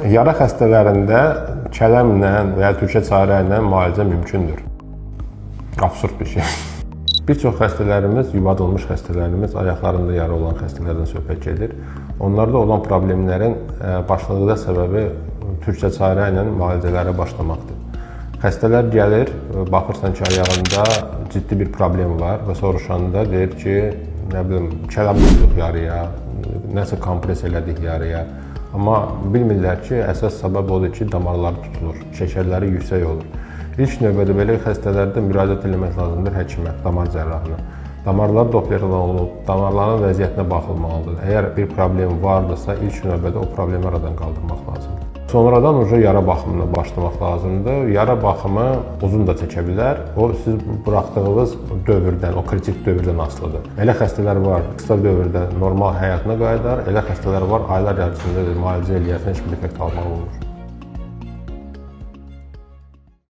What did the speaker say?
Yara xəstələrində kələmlə və ya türkə çarə ilə müalicə mümkündür. Absurd bir şey. Bir çox xəstələrimiz, yubadılmış xəstələrimiz, ayaqlarında yara olan xəstələrdən söhbət gedir. Onlarda olan problemlərin başlıca səbəbi türkə çarə ilə müalicələrə başlamaqdır. Xəstələr gəlir, baxırsan ki, ayağında ciddi bir problem var və soruşanda deyir ki, nə bilim, kələm qoyduq yarıya, nəsə kompres elədik yarıya. Amma bilmirlər ki, əsas səbəb odur ki, damarları tutulur, şəkərləri yüksək olur. İlk növbədə belə xəstələrdə müraciət eləmək lazımdır həkimə, damar cərrahına. Damarlar Doppler olub, damarların vəziyyətinə baxılmalıdır. Əgər bir problem vardısa, ilk növbədə o problemi aradan qaldırmaq lazımdır. Sonradan uca yara baxımına başlamaq lazımdır. Yara baxımı uzun da çəkə bilər. O siz buraxdığınız dövrdən, o kritik dövrdən asılıdır. Elə xəstələr var, qısa dövrdə normal həyatına qayıdar, elə xəstələr var, aylar ərzində müalicə eləyərsən heç bir effekt almaq olmur.